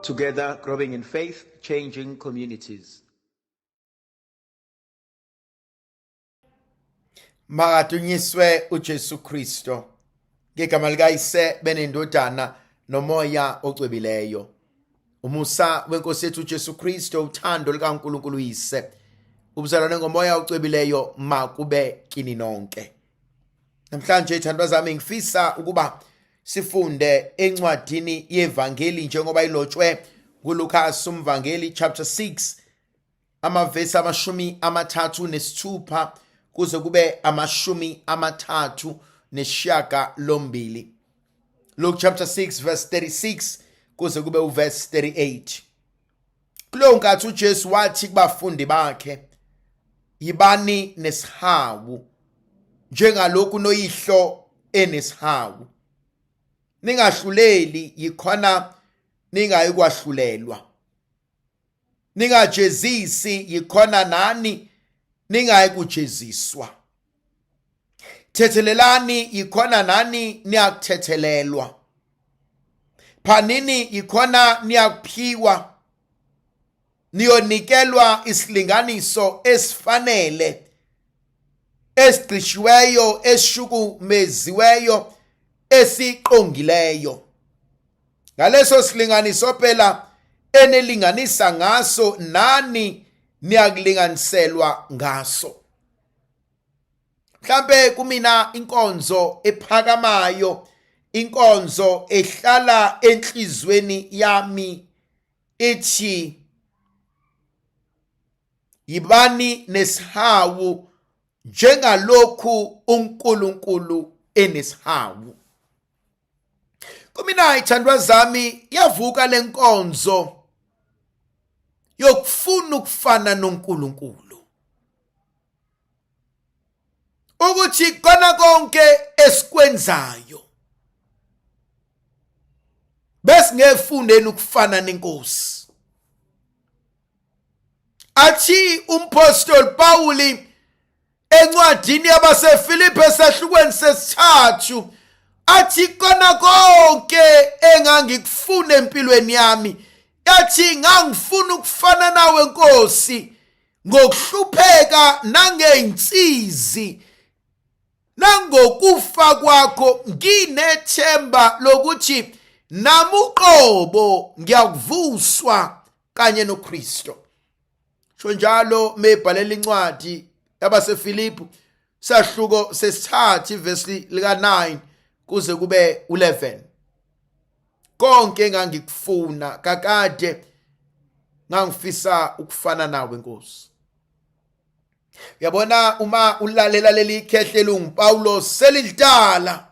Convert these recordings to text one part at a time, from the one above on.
Together, growing in faith, changing communities. Makadunyiswe uJesu Kristo. Ngegama likaYise benendodana nomoya ocwebileyo. Umusa wenkosi yethu uJesu Kristo, uthando likaNkulunkulu uYise, ubuzalwane ngomoya ocwebileyo makube kini nonke. Namhlanje thandwa zami ngifisa ukuba sifunde encwadini yevangeli njengoba ilotshwe nguLukas umvangeli chapter 6 amavesi 36 kuze kube 38. Luke chapter 6 verse 36 kuze kube uverse 38. Kuleyo nkathi uJesu wathi kubafundi bakhe, yibani nesihawu njengalokhu noyihlo enesihawu, ningahluleli yikhona ningayikwahlulelwa, ningajezisi yikhona nani ningayikujeziswa, thethelelani yikhona nani niyakuthethelelwa, phanini yikhona niyakuphiwa, niyonikelwa isilinganiso esifanele esigqishiweyo esishukumeziweyo esiqongileyo. Ngaleso silinganiso phela enilinganisa ngaso nani niyakulinganiselwa ngaso. Mhlambe kumina inkonzo ephakamayo, inkonzo ehlala enhlizweni yami ithi yibani nesihawu njengalokhu uNkulunkulu enesihawu. Kumina ithandwa zami yavuka lenkonzo yokufuna ukufana noNkulunkulu, ukuthi kona konke esikwenzayo besingefundeni ukufana nenkosi. Athi umpostoli Pawuli encwadini yabaseFilipi esahlukweni sesithathu, athi kona konke engangikufuna empilweni yami, athi ngangifuna ukufana nawe Nkosi ngokuhlupheka nangey'nsizi nangokufa kwakho, nginethemba lokuthi nami uqobo ngiyakuvuswa kanye noKristo. Sho njalo mebhalela incwadi yabaseFilipi sahluko sesithathu ivesi lika 9 kuze kube 11. Konke engangikufuna kakade ngangifisa ukufana nawe Nkosi. Uyabona uma ulalela leli khehle lunguPawulos selidala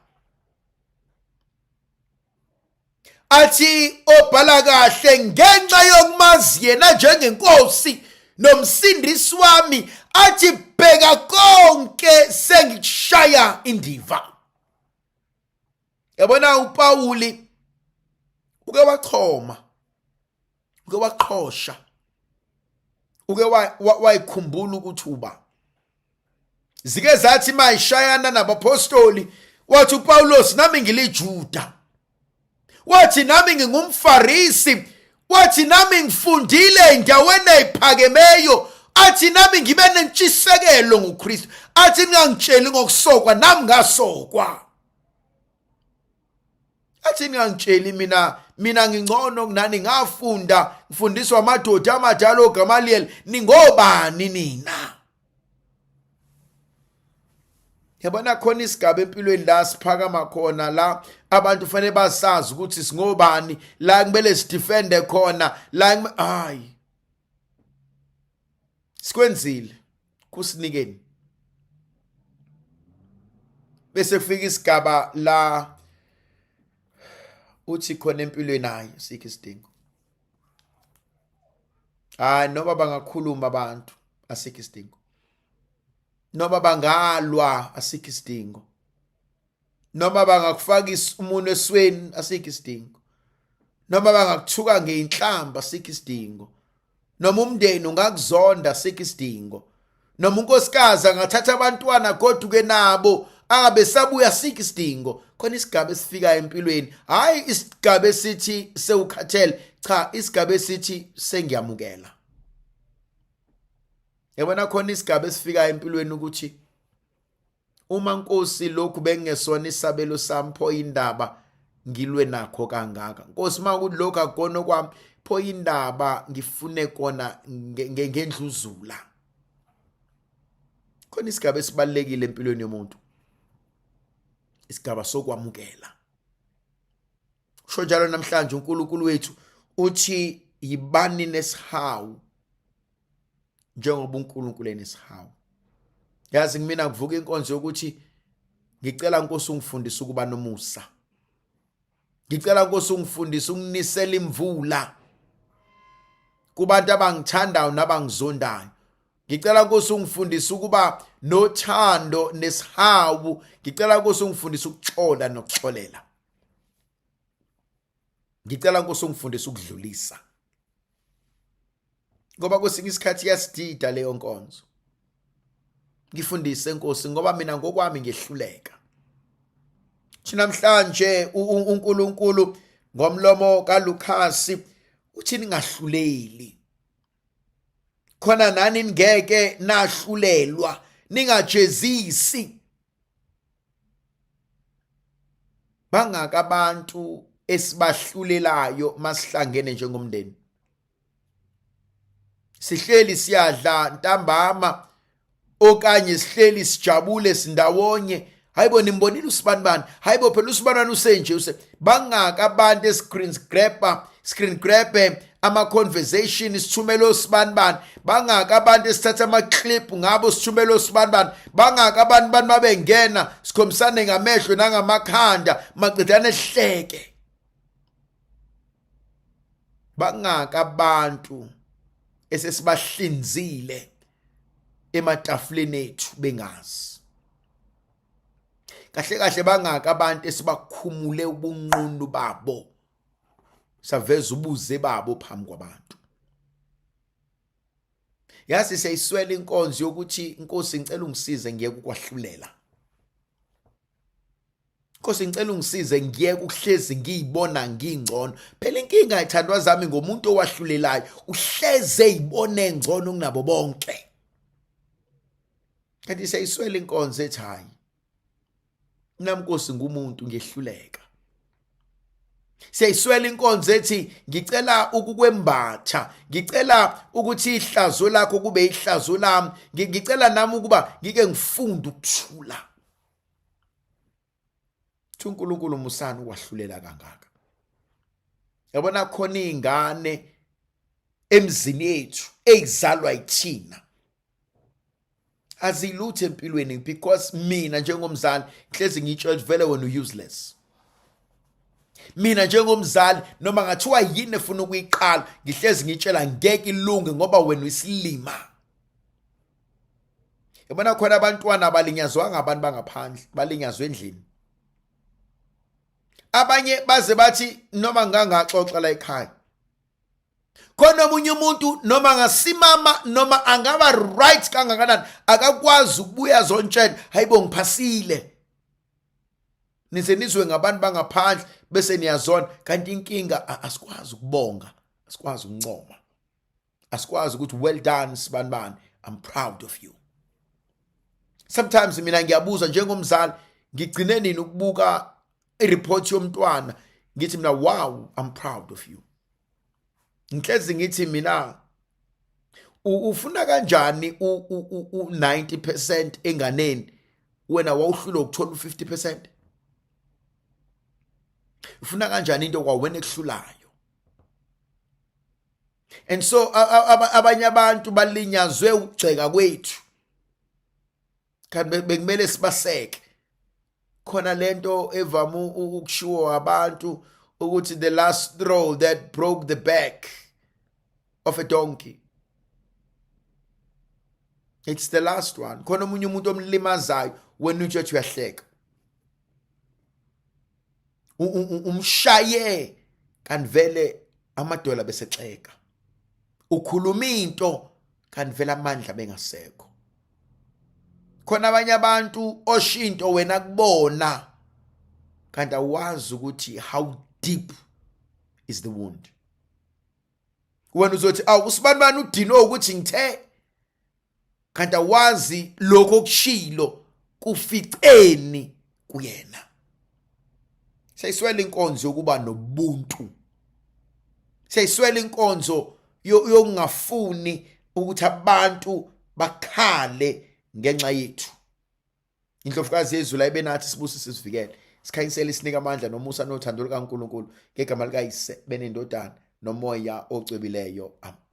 athi obhala kahle ngenxa yokumazi yena njengenkosi nomsindisi wami, athi bheka konke sengikushaya indiva. Yabona uPawuli uke wachoma, uke waqhosha, uke wayikhumbula ukuthi uba zike zathi mayishayana nabapostoli, wathi uPawulos nami ngiliJuda, wathi nami ngingumFarisi, wathi nami ngifundile endaweni eyiphakemeyo, athi nami ngibe nentshisekelo ngoKristu, athi ningangitsheli ngokusokwa, nami ngasokwa, athi ningangitsheli mina ngingcono kunani, ngafunda ngifundiswa amadoda amadala oGamaliel, ningobani nina? Yabona khona isigaba empilweni la siphakama khona, la abantu fanele basazi ukuthi singobani, la kumele sidefende khona, la hayi sikwenzile kusinikeni. Bese kufika isigaba la uthi khona empilweni hayi sikho isidingo, hayi noma bangakhuluma abantu asikho isidingo, noma bangalwa asikho isidingo, noma bangakufaka umunwe esweni asikho isidingo, noma bangakuthuka ngeinhlamba asikho isidingo, noma umndeni ungakuzonda asikho isidingo, noma unkosikazi angathatha abantwana goduke nabo angabe sabuya asikho isidingo. Khona isigaba esifikayo empilweni, hayi isigaba esithi sewukhathele, Cha, isigaba esithi sengiyamukela. Yabona, khona isigaba esifika empilweni ukuthi uma, Nkosi, lokhu bengesona isabelo sami, pho indaba ngilwe nakho kangaka? Nkosi, makuthi lokhu akukona kwami, pho indaba ngifune kona ngendluzula? Khona isigaba esibalekile empilweni yomuntu, isigaba sokwamukela. Usho njalo namhlanje uNkulunkulu wethu, uthi yibani nesihawu njengoba uNkulunkulu enesihawu. Yazi, kumina kuvuka inkonzo yokuthi ngicela, Nkosi, ungifundise ukuba nomusa. Ngicela, Nkosi, ungifundise ukunisela imvula kubantu abangithandayo nabangizondayo. Ngicela, Nkosi, ungifundise ukuba nothando nesihawu. Ngicela, Nkosi, ungifundise ukuxola nokuxolela. Ngicela, Nkosi, ungifundise ukudlulisa, ngoba kwesinye isikhathi iyasidida leyo nkonzo. Ngifundise, Nkosi, ngoba mina ngokwami ngehluleka. Thina namhlanje uNkulunkulu ngomlomo kaLukasi uthi ningahluleli, khona nani ningeke nahlulelwa, ningajezisi. Bangaka abantu esibahlulelayo masihlangene njengomndeni, sihleli siyadla ntambama okanye sihleli sijabule sindawonye. Hayibo, nimbonile usibanibani? Hayibo, phela usibanibani usenje use. Bangaka abantu e-screen grabber, screen grab ama conversation, sithumele osibanibani. Bangaka abantu esithatha ama clip ngabo, sithumele osibanibani. Bangaka abantu bantu mabengena sikhombisane ngamehlo nangamakhanda, maqedane ehleke. Bangaka abantu esesibahlinzile ematafuleni ethu bengazi kahle kahle. Bangaka abantu esibakhumule ubunqunu babo, saveza ubuze babo phambi kwabantu. Yazi, siyayiswela inkonzo yokuthi, Inkosi, ngicela ungisize ngiyeke ukwahlulela. Nkosi, ngicela ungisize ngiyeke ukuhlezi ngiyibona ngingcono." Phela inkinga, ithandwa zami, ngomuntu owahlulelayo, uhleze eyibone ngcono kunabo bonke. Kanti siyayiswela inkonzo ethi, "Hayi, nami, Nkosi, ngumuntu, ngehluleka." Siyayiswela inkonzo ethi, "Ngicela ukukwembatha, ngicela ukuthi ihlazo lakho kube ihlazo lami, ngicela nami ukuba ngike ngifunde ukuthula." Thi uNkulunkulu, musani ukwahlulela kangaka. Yabona, khona izingane emzini yethu ezizalwa yithina azilutho empilweni, because mina njengomzali hlezi ngitsho vele, wena useless. Mina njengomzali, noma ngathiwa yini efuna ukuyiqala, ngihlezi ngitshela ngeke ilunge ngoba wena uyisilima. Yabona, khona abantwana abalinyazwanga abantu bangaphandle, balinyazwe endlini. Abanye baze bathi noma ngangaxoxa la ekhaya, khona omunye umuntu noma ngasimama noma angaba right kangakanani, akakwazi ukubuya azontshela, "Hayibo, ngiphasile." Nize nizwe ngabantu bangaphandle bese niyazona. Kanti inkinga, asikwazi ukubonga, asikwazi ukuncoma, asikwazi ukuthi, "Well done, sibanibani, I'm proud of you." Sometimes mina ngiyabuza njengomzali, ngigcine nini ukubuka i-report yomntwana ngithi mina, "Wow, I'm proud of you"? Ngihlezi ngithi mina, ufuna kanjani u-90% enganeni, wena wawuhlulwa ukuthola u-50%? Ufuna kanjani into kwawena ekuhlulayo? And so abanye abantu balinyazwe ukugxeka kwethu, kanti bekumele sibaseke. Khona lento evama ukushiwo abantu ukuthi the last straw that broke the back of a donkey, it's the last one. Khona omunye umuntu omlimazayo, wena utsho uyahleka, umshaye, kanti vele amadola bese xeka. Ukhuluma into, kanti vele amandla bengasekho. Khona abanye abantu oshinto wena kubona, kanti awazi ukuthi how deep is the wound. Wena uzothi awu usibanibani udinwe ukuthi ngithe, kanti awazi lokho okushilo kuficeni kuyena. Siyayiswela inkonzo yokuba nobuntu, siyayiswela inkonzo yokungafuni ukuthi abantu bakhale ngenxa yethu. Indlovukazi yezulu ayibe nathi, sibusise, sivikele, sikhanyisele, isinike amandla nomusa nothando lukaNkulunkulu, ngegama likaYise benendodana noMoya ocwebileyo. Amen.